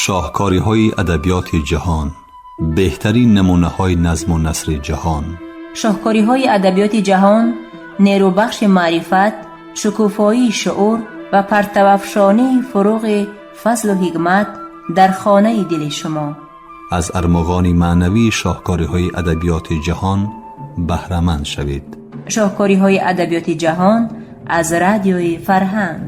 Шоҳкориҳои адабиёти ҷаҳон, беҳтарин намунаҳои назму насри ҷаҳон. Шоҳкориҳои адабиёти ҷаҳон нерӯбахши маърифат, шукуфоии шуур ва партавафшонии фуруғи фазлу ҳикмат дар хонаи дили шумо. Аз армуғони маънавии шоҳкориҳои адабиёти ҷаҳон баҳраманд шавед. Шоҳкориҳои адабиёти ҷаҳон аз Радиои Фарҳанг.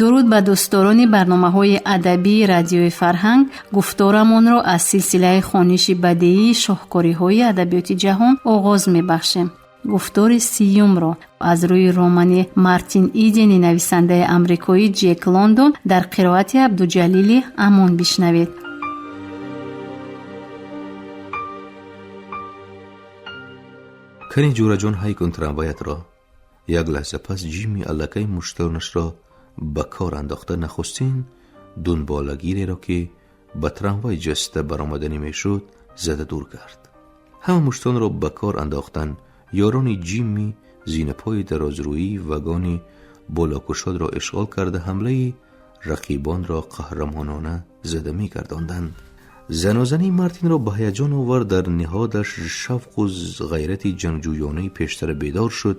Дуруд ба дӯстдорони барномаҳои адабии Радиои Фарҳанг. Гуфторамонро аз силсилаи хониши бадеии шоҳкориҳои адабиёти ҷаҳон оғоз мебахшем. Гуфтори сиюмро аз рӯи романи Мартин Идени нависандаи амрикоӣ Ҷек Лондон дар қироати Абдуҷалили Амон бишнавед. Кани, ҷӯраҷон, ҳай кун трамваятро. Як лаҳза пас Ҷимми аллакай муштонашро ба кор андохта, нахустин дунболагиреро, ки ба трамвай ҷаста баромаданӣ мешуд, зада дур кард. Ҳама муштонро ба кор андохтанд. Ёрони Ҷимми зинапои дарозрӯӣ вагони болокушодро ишғол карда, ҳамлаи рақибонро қаҳрамонона зада мегардонданд. Занозании Мартинро ба ҳаяҷон овард. Дар ниҳодаш шавқу ғайрати ҷангҷӯёнаи пештара бедор шуд,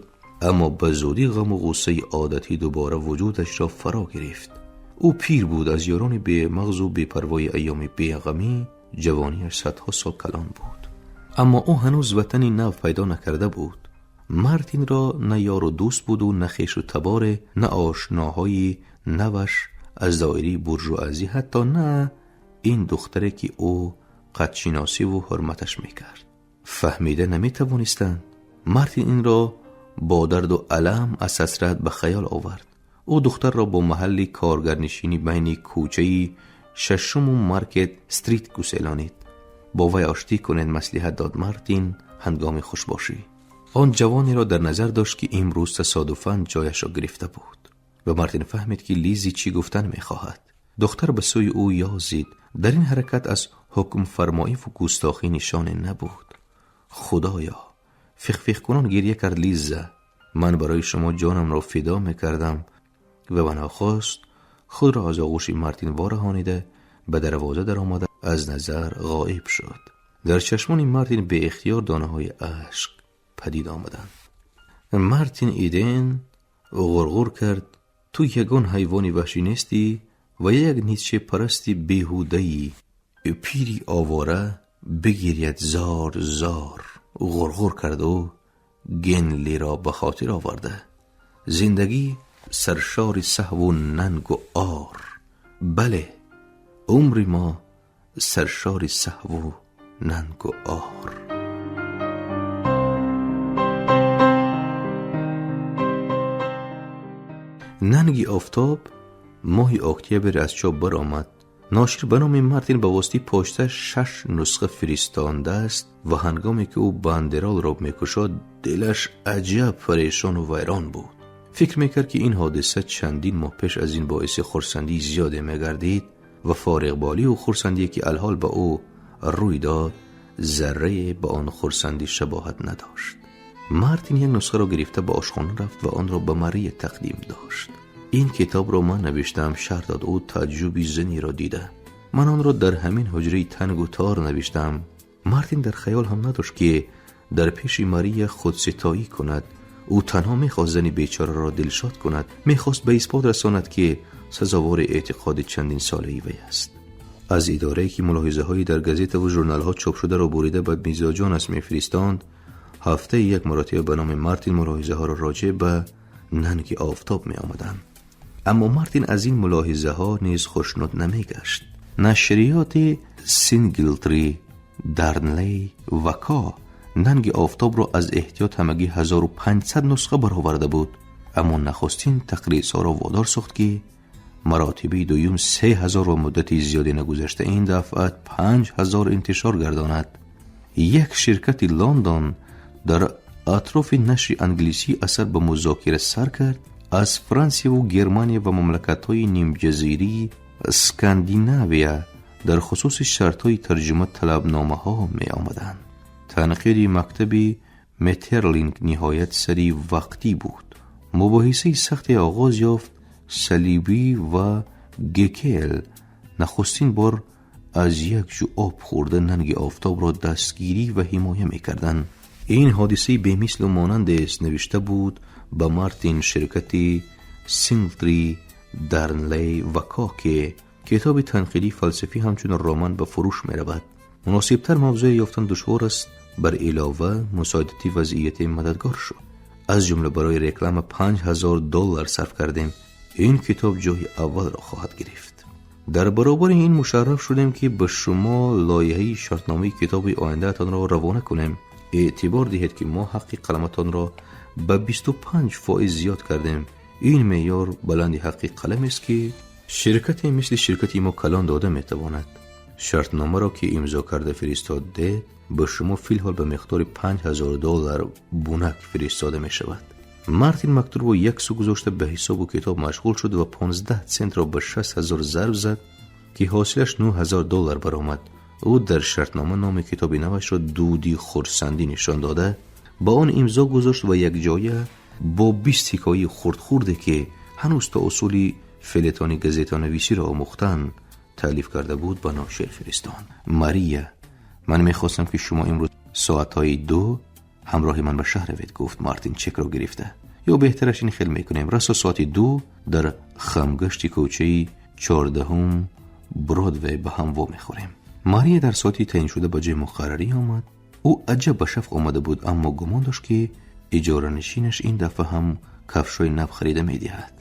аммо ба зудӣ ғаму ғуссаи одатӣ дубора вуҷудашро фаро гирифт. Ӯ пир буд, аз ёрони бемағзу бепарвои айёми беғамӣ ҷавониаш садҳо сол калон буд, аммо ӯ ҳанӯз ватани нав пайдо накарда буд. Мартинро на ёру дӯст буду, на хешу таборе, на ошноҳои наваш аз доираи буржуазӣ, ҳатто на ин духтаре, ки ӯ қадшиносиву ҳурматаш мекард, фаҳмида наметавонистанд. Мартин инро бо дарду алам аз ҳасрат ба хаёл овард. Ӯ духтарро бо маҳалли коргарнишинӣ байни кӯчаи Шашуму Маркет Стрит гуселонид. Бо вай оштӣ кунед, маслиҳат дод Мартин ҳангоми хушбошӣ. Он ҷавонеро дар назар дошт, ки имрӯз тасодуфан ҷояшро гирифта буд. Ва Мартин фаҳмид, ки Лизи чӣ гуфтан мехоҳад. Духтар ба сӯи ӯ ёзид. Дар ин ҳаракат аз ҳукмфармоиву густохӣ нишоне набуд. Худоё, фиқфиқкунон гирья кард Лиза, ман барои шумо ҷонамро фидо мекардам. Ва ба нохост худро аз оғӯши Мартин вораҳонида, ба дарвоза даромада, аз назар ғоиб шуд. Дар чашмони Мартин беихтиёр донаҳои ашк падид омаданд. Мартин Иден ғурғур кард: ту ягон ҳайвони ваҳшӣ нестӣ ва як ницшепарасти беҳудаӣ. Пири овора бигиряд зор зор, ғурғур кард ӯ, Генлиро ба хотир оварда. Зиндагӣ саршори саҳву нангу ор. Бале, умри мо саршори саҳву нангу ор. Нанги офтоб моҳи октябр аз чоп баромад. Ношир ба номи Мартин ба воситаи почта шаш нусха фиристондааст ва ҳангоме ки ӯ бандеролро мекушод, дилаш аҷаб парешону вайрон буд. Фикр мекард, ки ин ҳодиса чандин моҳ пеш аз ин боиси хурсандии зиёде мегардид ва фориғболию хурсандие, ки алҳол ба ӯ рӯй дод, заррае ба он хурсандӣ шабоҳат надошт. Мартин як нусхаро гирифта ба ошхона рафт ва онро ба Мария тақдим дошт. Ин китобро ман навиштаам, шарҳ дод ӯ тааҷҷуби заниро дида. Ман онро дар ҳамин ҳуҷраи тангу тор навиштаам. Мартин дар хаёл ҳам надошт, ки дар пеши Мария худситоӣ кунад. Ӯ танҳо мехост зани бечораро дилшод кунад, мехост ба исбот расонад, ки сазовори эътиқоди чандинсолаи вай аст. Аз идорае, ки мулоҳизаҳои дар газетаву журналҳо чопшударо бурида ба мизоҷонаш мефиристонд, ҳафтаи як маротиба ба номи Мартин мулоҳизаҳоро роҷеъ ба Нанги офтоб меомаданд. Аммо Мартин аз ин мулоҳизаҳо низ хушнуд намегашт. Нашриёти Синглтри, Дарнлей ва Ко Нанги офтобро аз эҳтиёт ҳамагӣ 1500 нусха бароварда буд, аммо нахустин тақризҳоро водор сохт, ки маротибаи дуюм 3000 ва муддати зиёде нагузашта ин дафъат 5000 интишор гардонад. Як ширкати Лондон дар атрофи нашри англисии асар ба музокира сар кард. Аз Франсияву Германия ва мамлакатҳои нимҷазирии Скандинавия дар хусуси шартҳои тарҷума талабномаҳо меомаданд. Танқиди мактаби Метерлинг ниҳоят сари вақтӣ буд. Мубоҳисаи сахте оғоз ёфт. Салибӣ ва Геккел нахустин бор аз як ҷӯ об хӯрда нанги офтобро дастгирӣ ва ҳимоя мекарданд. Ин ҳодисаи бемислу монандест, навишта буд ба Мартин ширкати Синглтри, Дарнлей ва Коке. Китоби танқидии фалсафӣ ҳамчун роман ба фурӯш меравад. Муносибтар мавзӯе ёфтан душвор аст. Бар илова мусоидати вазъияте мададгор шуд. Аз ҷумла барои реклама $5000 сарф кардем. Ин китоб ҷои аввалро хоҳад гирифт. Дар баробари ин мушарраф шудем, ки ба шумо лоиҳаи шартномаи китоби ояндаатонро равона кунем. Эътибор диҳед, ки мо ҳаққи қаламатонро ба 25% зиёд кардем. Ин меъёр баланди ҳаққи қаламест, ки ширкате мисли ширкати мо калон дода метавонад. Шартномаро, ки имзо карда фиристодед, ба шумо филҳол ба миқдори $5000 бунак фиристода мешавад. Мартин мактубро як сӯ гузошта ба ҳисобу китоб машғул шуд ва 15 центро ба 6000 зарб зад, ки ҳосилаш $9000 баромад. Ӯ дар шартнома номи китоби навашро Дуди хурсандӣ нишон дода, ба он имзо гузошт ва якҷоя бо 20 ҳикояи хурдхурде, ки ҳанӯз то усули фелетони газетанависиро омӯхтан таълиф карда буд, ба ношир фиристонд. Мария, ман мехостам, ки шумо имрӯз соатҳои 2 ҳамроҳи ман ба шаҳр равед, гуфт Мартин чекро гирифта. Ё беҳтараш ин хел мекунем: расо соати 2 дар хамгашти кӯчаи 14 Бродвей ба ҳам вомехӯрем. Мария дар соати таъиншуда ба ҷои муқаррарӣ омад. Ӯ аҷаб ба шавқ омада буд, аммо гумон дошт, ки иҷоранишинаш ин дафъа ҳам кафшҳои нав харида медиҳад.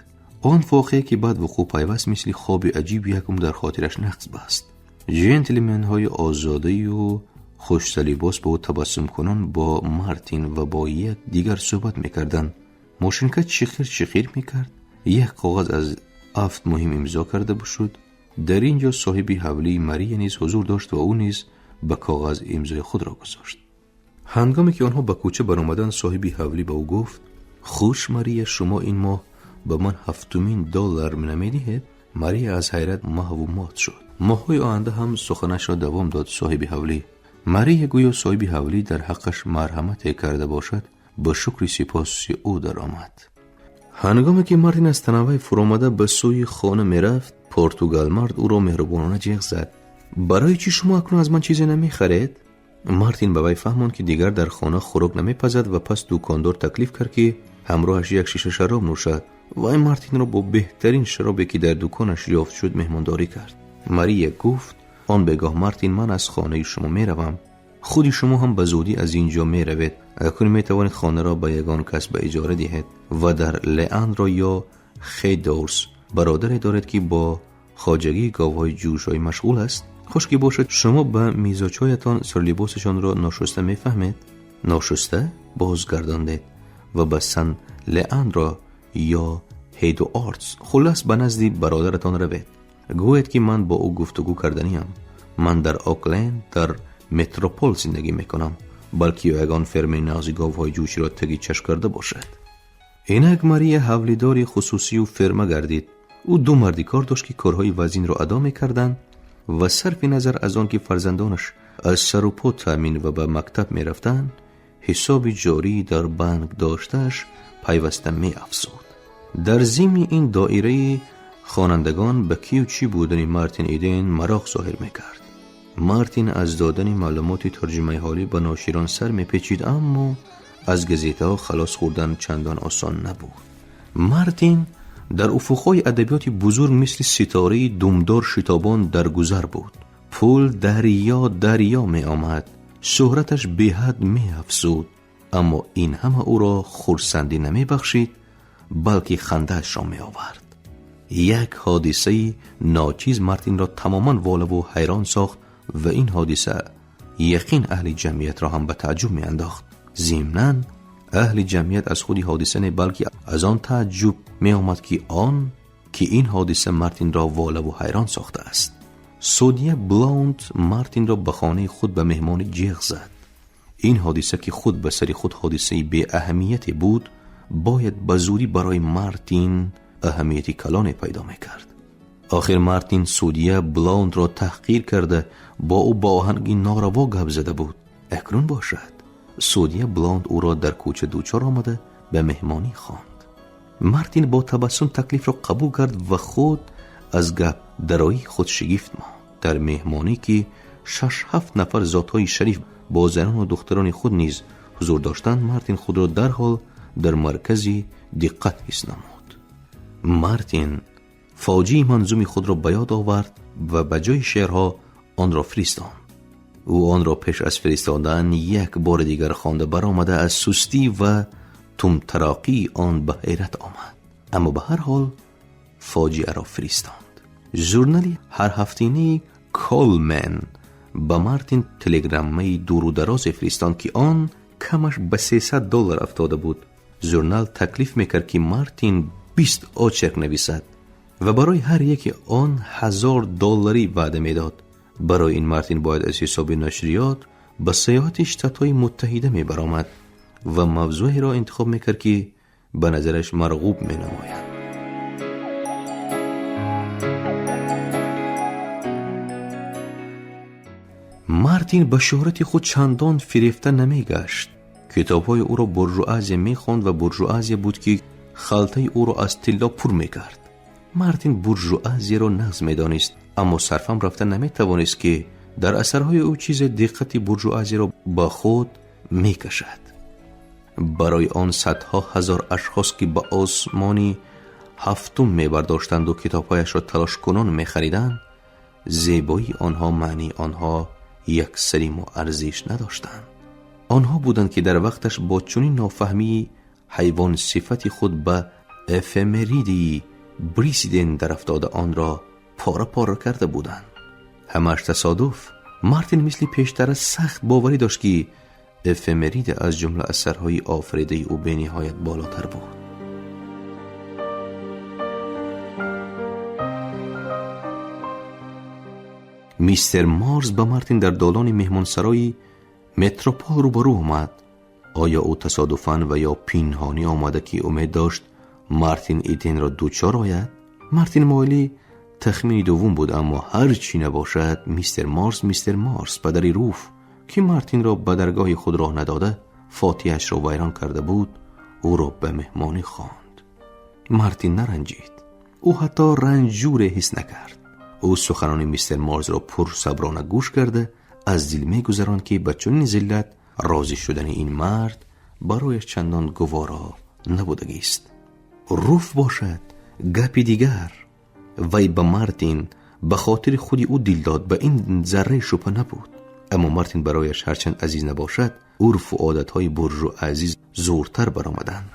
Он воқеа, ки баъд вуқӯъ пайваст, мисли хоби аҷиб якум дар хотираш нақс баст. Ҷентлменҳои озодаю хушсалибос ба ӯ табассумкунон бо Мартин ва бо як дигар суҳбат мекарданд. Мошинка чиқир чиқир мекард. Як коғаз аз афт муҳим имзо карда шуд. Дар ин ҷо соҳиби ҳавлии Мария низ ҳузур дошт ва ӯ низ ба коғаз имзои худро гузошт. Ҳангоме ки онҳо ба кӯча баромаданд, соҳиби ҳавлӣ ба ӯ гуфт: Хуш, Мария, шумо ин моҳ ба ман $7 намедиҳед? Мария аз ҳайрат маҳву мот шуд. Моҳҳои оянда ҳам суханашро давом дод соҳиби ҳавлӣ. Мария гӯё соҳиби ҳавлӣ дар ҳаққаш марҳамате карда бошад, ба шукри сипоси ӯ даромад. Ҳангоме ки Мартин аз трамвай фуромада ба сӯи хона мерафт, португалмард ӯро меҳрубонона ҷеғ зад: Барои чӣ шумо акнун аз ман чизе намехаред? Мартин ба вай фаҳмонд, ки дигар дар хона хӯрок намепазад, ва пас дукондор таклиф кард, ки ҳамроҳаш як шиша шароб нӯшад. Вай Мартинро бо беҳтарин шаробе, ки дар дуконаш ёфт шуд, меҳмондорӣ кард. Мария гуфт: Он бегоҳ, Мартин, ман аз хонаи шумо меравам. Худи шумо ҳам ба зудӣ аз ин ҷо меравед. Акнун метавонед хонаро ба ягон кас ба иҷора диҳед ва дар Леандро ё Хейдорс бародаре доред, ки бо хоҷагии говҳои ҷӯшоӣ машғул аст. Хуш ки бошад, шумо ба мизоҷҳоятон сарлибосашонро ношуста мефаҳмед. Ношуста бозгардондед ва ба Сан Леандро ё Ҳейдуартс, хуллас, ба назди бародаратон равед. Гӯед, ки ман бо ӯ гуфтугӯ карданиам. Ман дар Окленд дар Метропол зиндагӣ мекунам, балки ё ягон фермаи нағзи говҳои ҷӯширо таги чашм карда бошад. Инак Мария ҳавлидори хусусию ферма гардид. Ӯ ду марди кор дошт, ки корҳои вазинро адо мекарданд, ва сарфи назар аз он ки фарзандонаш аз сару по таъмин ва ба мактаб мерафтанд, ҳисоби ҷории дар банк доштааш пайваста меафзуд. Дар зимни ин доираи хонандагон ба кию чӣ будани Мартин Иден мароқ зоҳир мекард. Мартин аз додани маълумоти тарҷумаи ҳолӣ ба ноширон сар мепечид, аммо аз газетаҳо халос хӯрдан чандон осон набуд. Мартин дар уфуқҳои адабиёти бузург мисли ситораи думдор шитобон дар гузар буд. Пул дарё дарё меомад, шӯҳраташ беҳад меафзуд, аммо ин ҳама ӯро хурсандӣ намебахшид, балки хандаашро меовард. Як ҳодисаи ночиз Мартинро тамоман волаву ҳайрон сохт ва ин ҳодиса яқин аҳли ҷамъиятро ҳам ба тааҷҷуб меандохт. Зимнан аҳли ҷамъият аз худи ҳодиса не, балки аз он тааҷҷуб меомад, ки он ки ин ҳодиса Мартинро волаву ҳайрон сохтааст. Судья Блаунд Мартинро ба хонаи худ ба меҳмонӣ ҷеғ зад. Ин ҳодиса, ки худ ба сари худ ҳодисаи беаҳамияте буд, бояд ба зудӣ барои Мартин аҳамияти калоне пайдо мекард. Охир Мартин судья Блаундро таҳқир карда, бо ӯ ба оҳанги нораво гап зада буд. Акнун бошад, судья Блаунд ӯро дар кӯча дучор омада ба меҳмонӣ хонд. Мартин бо табассум таклифро қабул кард ва худ аз гап дароии худ шигифт монд. Дар меҳмонӣ ки 6-7 нафар зотҳои шариф бо занону духтарони худ низ ҳузур доштанд, Мартин худро дарҳол дар маркази диққат ҳис намуд. Мартин фоҷии манзуми худро ба ёд овард ва ба ҷои шеърҳо онро фиристонд. Ӯ онро пеш аз фиристодан як бори дигар хонда баромада аз сустӣ ва тумтароқии он ба ҳайрат омад, аммо ба ҳар ҳол фоҷиаро фиристонд. Журнали ҳарҳафтинаи Колмен ба Мартин телеграммаи дуру дарозе фиристонд, ки он камаш ба $300 афтода буд. Журнал таклиф мекард, ки Мартин 20 очерк нависад ва барои ҳар яке он $1000 ваъда медод. Барои ин Мартин бояд аз ҳисоби нашриёт ба сайёҳати Штатҳои Муттаҳида мебаромад ва мавзӯеро интихоб мекард, ки ба назараш марғуб менамояд. Мартин ба шӯҳрати худ чандон фирефта намегашт. Китобҳои ӯро буржуазия мехонд ва буржуазия буд, ки халтаи ӯро аз тилло пур мекард. Мартин буржуазияро нағз медонист, аммо сарфам рафта наметавонист, ки дар асарҳои ӯ чизе диққати буржуазияро ба худ мекашад. Барои он садҳо ҳазор ашхос, ки ба осмони ҳафтум мебардоштанду китобҳояшро талошкунон мехариданд, зебоии онҳо маънии онҳо яксариму арзиш надоштанд. Онҳо буданд, ки дар вақташ бо чунин нофаҳмии ҳайвонсифати худ ба эфемеридии Брисиден дарафтода онро пора-пора карда буданд. Ҳамааш тасодуф. Мартин мисли пештара сахт боварӣ дошт, ки эфемерида аз ҷумла асарҳои офаридаи ӯ бениҳоят болотар буд. Мистер Марс ба Мартин дар долони меҳмонсарои Метропол рӯбарӯ омад. Оё ӯ тасодуфан ва ё пинҳонӣ омада, ки умед дошт Мартин Иденро дучор ояд? Мартин моили тахмини дуввум буд, аммо ҳар чӣ набошад, мистер Марс мистер Марс, падари Руф, ки Мартинро ба даргоҳи худ роҳ надода, фотиҳашро вайрон карда буд, ӯро ба меҳмонӣ хонд. Мартин наранҷид. Ӯ ҳатто ранҷуре ҳис накард. Ӯ суханони мистер Марсро пурсаброна гӯш карда аз дил мегузаронд, ки ба чунин зиллат розӣ шудани ин мард барояш чандон гуворо набудагист. Руф бошад гапи дигар. Вай ба Мартин ба хотири худи ӯ дил дод, ба ин зарраи шубҳа набуд. Аммо Мартин барояш ҳарчанд азиз набошад, урфу одатҳои буржуазӣ зӯртар баромаданд.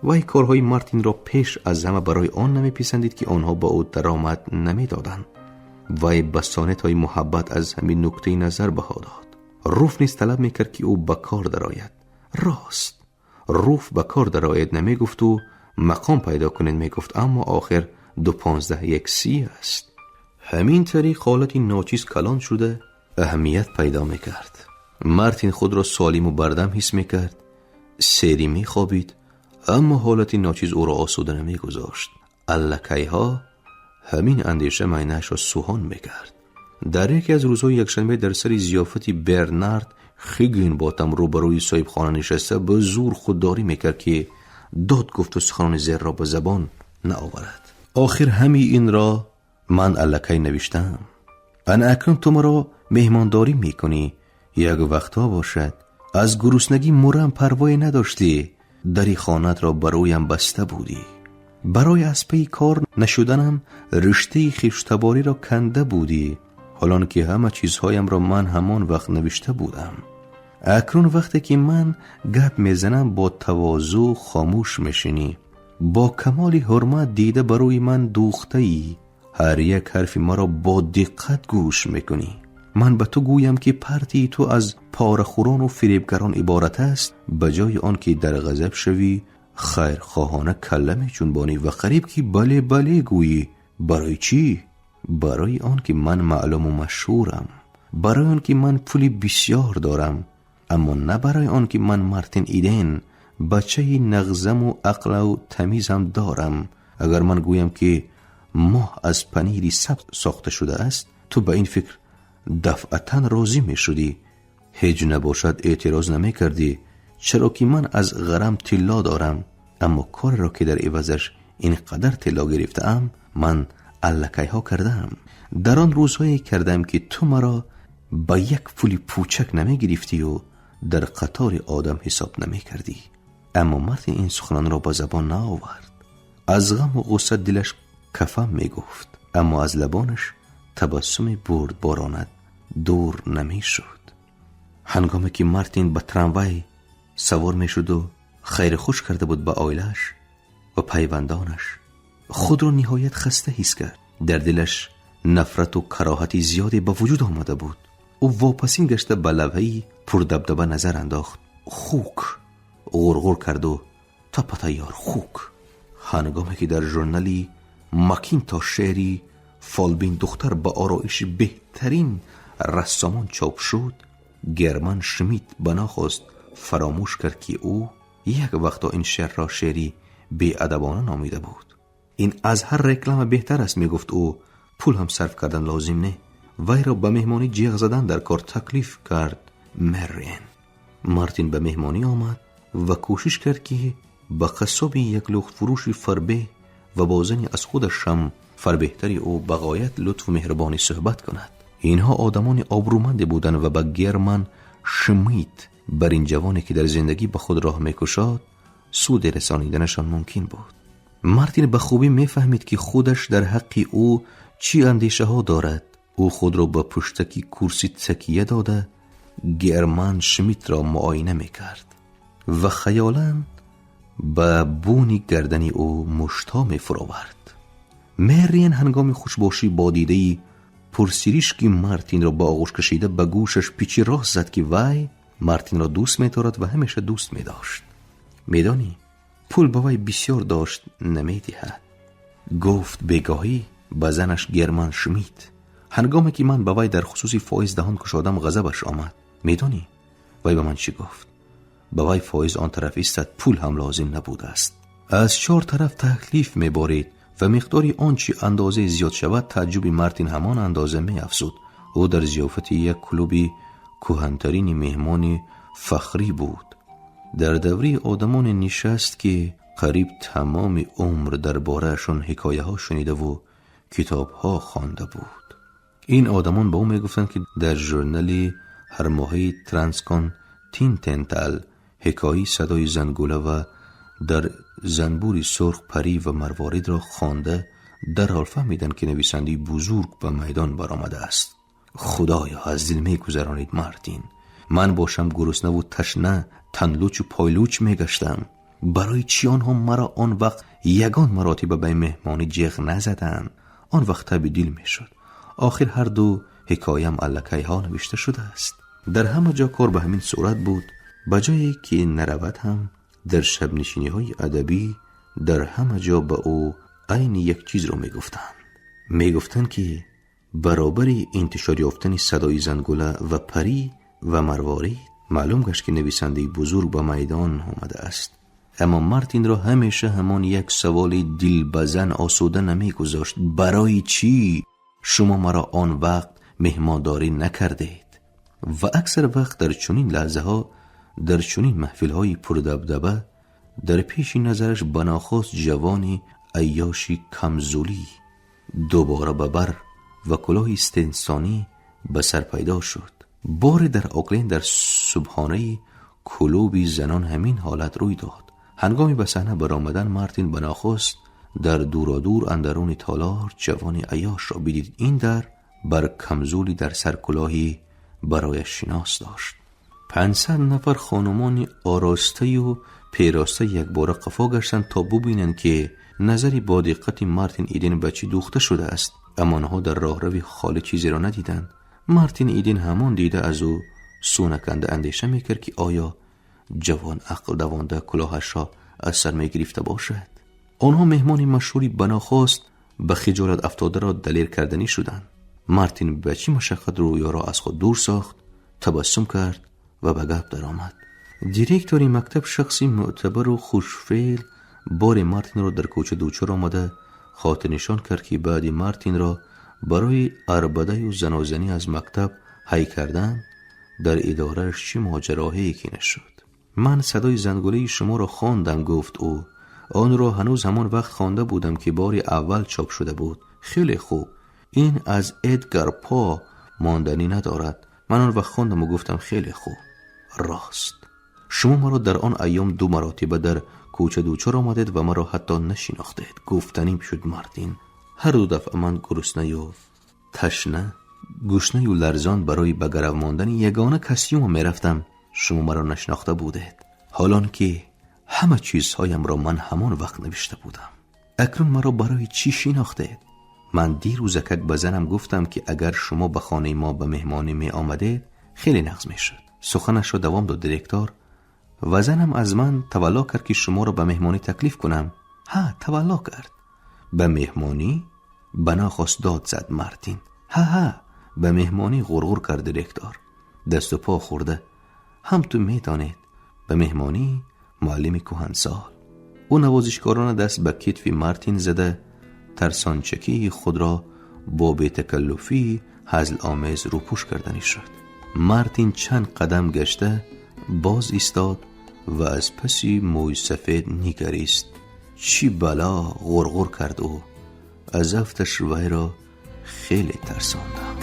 Вай корҳои Мартинро пеш аз ҳама барои он намеписандид, ки онҳо ба ӯ даромад намедоданд. Вай ба сонетҳои муҳаббат аз ҳамин нуктаи назар баҳо дод. Руф низ талаб мекард, ки ӯ ба кор дарояд. Рост, Руф ба кор дарояд намегуфту мақом пайдо кунед мегуфт, аммо охир 2.15.1 аст. Ҳамин тариқ ҳолати ночиз калон шуда аҳамият пайдо мекард. Мартин худро солиму бардам ҳис мекард, серӣ мехобид, аммо ҳолати ночиз ӯро осуда намегузошт. Аллакайҳо ҳамин андеша майнаашро сӯҳон мекард. Дар яке аз рӯзҳои якшанбе дар сари зиёфати Бернард Хиггинботам рӯбарӯи соҳибхона нишаста ба зур худдорӣ мекард, ки дод гуфту суханони зерро ба забон наоварад. Охир ҳами инро ман аллакай навиштаам. Ана акнун ту маро меҳмондорӣ мекунӣ. Як вақтҳо бошад аз гуруснагӣ мурам парвое надоштӣ, дари хонатро ба рӯям баста будӣ. Барои аз пайи кор нашуданам риштаи хештабориро канда будӣ, ҳолон ки ҳама чизҳоямро ман ҳамон вақт навишта будам. Акнун вақте ки ман гап мезанам, бо тавозӯъ хомӯш мешинӣ, бо камоли ҳурмат дида ба рӯи ман дӯхтаӣ, ҳар як ҳарфи маро бо диққат гӯш мекунӣ. Ман ба ту гӯям, ки партии ту аз порахӯрону фиребгарон иборат аст, ба ҷои он ки дар ғазаб шавӣ, хайрхоҳона калла мечунбонӣ ва қариб ки бале бале гӯӣ. Барои чӣ? Барои он ки ман маълуму машҳурам, барои он ки ман пули бисёр дорам, аммо на барои он ки ман Мартин Иден, бачаи нағзаму ақлу тамизам дорам. Агар ман гӯям, ки моҳ аз панири сабз сохта шудааст, ту ба ин фикр дафъатан розӣ мешудӣ. Ҳеҷ набошад эътироз намекардӣ, чаро ки ман аз ғарам тилло дорам. Аммо кореро ки дар ивазаш ин қадар тилло гирифтаам, ман аллакайҳо кардаам. Дар он рӯзҳое кардам, ки ту маро ба як пули пучак намегирифтию дар қатори одам ҳисоб намекардӣ. Аммо Мартин ин суханонро ба забон наовард. Аз ғаму ғусса дилаш кафам мегуфт, аммо аз лабонаш табассуми бурдборона дур намешуд. Ҳангоме ки Мартин ба трамвай савор мешуду хайру хуш карда буд ба оилааш ва пайвандонаш, худро ниҳоят хаста ҳис кард. Дар дилаш нафрату кароҳати зиёде ба вуҷуд омада буд. Ӯ вопасин гашта ба лавҳаи пурдабдаба назар андохт. Хук ғурғур карду тапатайёр хук. Ҳангоме ки дар журнали Макинтош шеъри фолбин духтар ба ороиши беҳтарин рассомон чоп шуд, Герман Шмидт ба нохост фаромӯш кард, ки ӯ як вақто ин шеърро шеъри беадабона номида буд. Ин аз ҳар реклама беҳтар аст, мегуфт ӯ, пул ҳам сарф кардан лозим не. Вайро ба меҳмонӣ ҷиғ задан дар кор таклиф кард Мерриен. Мартин ба меҳмонӣ омад ва кӯшиш кард, ки ба қассоби як лухтфурӯши фарбеҳ ва бо зани аз худаш ҳам фарбеҳтари ӯ ба ғоят лутфу меҳрубонӣ суҳбат кунад. Инҳо одамони обрӯманде буданд ва ба Герман Шмидт, бар ин ҷавоне ки дар зиндагӣ ба худ роҳ мекушод, суде расониданашон мумкин буд. Мартин ба хубӣ мефаҳмид, ки худаш дар ҳаққи ӯ чӣ андешаҳо дорад. Ӯ худро ба пуштаки курсӣ такия дода Герман Шмидтро муоина мекард ва хаёлан ба буни гардани ӯ муштҳо мефуровард. Мерриен ҳангоми хушбошӣ бо дидаи пурсиришки Мартинро ба оғӯш кашида ба гӯшаш пичи рост зад, ки вай Мартинро дӯст медорад ва ҳамеша дӯст медошт. Медонӣ, пул ба вай бисёр дошт намедиҳад, гуфт бегоҳӣ ба занаш Герман Шмидт. Ҳангоме ки ман ба вай дар хусуси фоиз даҳон кушодам, ғазабаш омад. Медонӣ, вай ба ман чӣ гуфт? Ба вай фоиз он тараф истад, пул ҳам лозим набудааст. Аз чор тараф таклиф меборид ва миқдори он чӣ андозае зиёд шавад, тааҷҷуби Мартин ҳамон андоза меафзуд. Ӯ дар зиёфати як клуби кӯҳантарини меҳмони фахрӣ буд. Дар давраи одамоне нишаст, ки қариб тамоми умр дар бораашон ҳикояҳо шунидаву китобҳо хонда буд. Ин одамон ба ӯ мегуфтанд, ки дар журнали ҳармоҳаи Трансконтинентал ҳикояи садои зангула ва дар занбури сурх парӣ ва марворидро хонда дарҳол фаҳмиданд, ки нависандаи бузург ба майдон баромадааст. Худоё, аз дил мегузаронид Мартин. Ман бошам гуруснаву ташна, танлучу пойлуч мегаштам. Барои чӣ онҳо маро он вақт ягон маротиба ба меҳмонӣ ҷиғ назаданд? Он вақт таби дил мешуд. Охир ҳарду ҳикоям аллакайҳо навишта шудааст. Дар ҳама ҷо кор ба ҳамин сурат буд. Ба ҷое ки наравад ҳам, дар шабнишиниҳои адабӣ дар ҳама ҷо ба ӯ айни як чизро мегуфтанд. Мегуфтанд, ки баробари интишор ёфтани садои зангула ва парӣ ва марворид маълум гашт, ки нависандаи бузург ба майдон омадааст. Аммо Мартинро ҳамеша ҳамон як саволи дилбазан осуда намегузошт: барои чӣ шумо маро он вақт меҳмондорӣ накардед? Ва аксар вақт дар чунин лаҳзаҳо, дар чунин маҳфилҳои пурдабдаба, дар пеши назараш ба нохост ҷавони айёши камзулӣ дубора ба бар ва кулоҳи стенсонӣ ба сар пайдо шуд. Боре дар Окленд дар субҳонаи клуби занон ҳамин ҳолат рӯй дод. Ҳангоми ба саҳна баромадан Мартин ба нохост дар дуродур андаруни толор ҷавони айёшро бидид. Ин дар бар камзули дар сар кулоҳӣ барояш шинос дошт. 500 нафар хонумони оростаю пероста якбора қафо гаштанд, то бубинанд, ки назари бо диққати Мартин Иден ба чӣ дӯхта шудааст. Аммо онҳо дар роҳрави холӣ чизеро надиданд. Мартин Иден ҳамон дида аз ӯ сӯ наканда андеша мекард, ки оё ҷавон ақл давонда кулоҳашро аз сар мегирифта бошад. Онҳо меҳмони машҳури банохост ба хиҷолат афтодаро далер карданӣ шуданд. Мартин ба чӣ машаққат рӯёро аз худ дур сохт, табассум кард ва ба гап даромад. Директори мактаб, шахси мӯътабару хушфеъл, боре Мартинро дар кӯча дучор омада хотирнишон кард, ки баъди Мартинро барои арбадаю занозанӣ аз мактаб ҳай кардан дар идорааш чӣ моҷароҳие ки нашуд. Ман садои зангулаи шуморо хондам, гуфт ӯ. Онро ҳанӯз ҳамон вақт хонда будам, ки бори аввал чоп шуда буд. Хеле хуб. Ин аз Эдгар По монданӣ надорад. Ман он вақт хондаму гуфтам хеле хуб. Рост. Шумо маро дар он айём ду маротиба дар кӯча дучор омадед ва маро ҳатто нашинохтед. Гуфтаним шуд Мартин. Ҳар ду дафъа ман гуруснаю ташна, гушнаю ларзон барои ба гарав мондани ягона костюма мерафтам. Шумо маро нашинохта будед. Ҳолон ки ҳама чизҳоямро ман ҳамон вақт навишта будам. Акнун маро барои чӣ шинохтед? Ман дирӯзакак ба занам гуфтам, ки агар шумо ба хонаи мо ба меҳмонӣ меомадед, хеле нағз мешуд. Суханашро давом дод директор ва занам аз ман тавалло кард, ки шуморо ба меҳмонӣ таклиф кунам. Ҳа, тавалло кард. Ба меҳмонӣ? Ба нохост дод зад Мартин. Ҳа, ҳа, ба меҳмонӣ, ғурғур кард директор. Дасту по хӯрда. Ҳам ту медонед, ба меҳмонии муаллими кӯҳансол. Ӯ навозишкорона даст ба китфи Мартин зада, тарсончакии худро бо бетакаллуфии ҳазломез рӯпӯш карданӣ шуд. Мартин чанд қадам гашта боз истод ва аз паси мӯйсафед нигарист. Чӣ бало, ғурғур кард ӯ. Аз афташ вайро хеле тарсондам.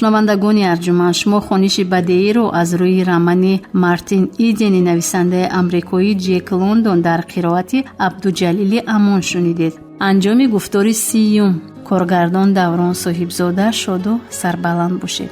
Шунавандагони арҷуманд, шумо хониши бадеиро аз рӯи романи Мартин Идени нависандаи амрикоӣ Ҷек Лондон дар қироати Абдуҷалили Амон шунидед. Анҷоми гуфтори сиюм. Коргардон Даврон Соҳибзода. Шоду сарбаланд бошед.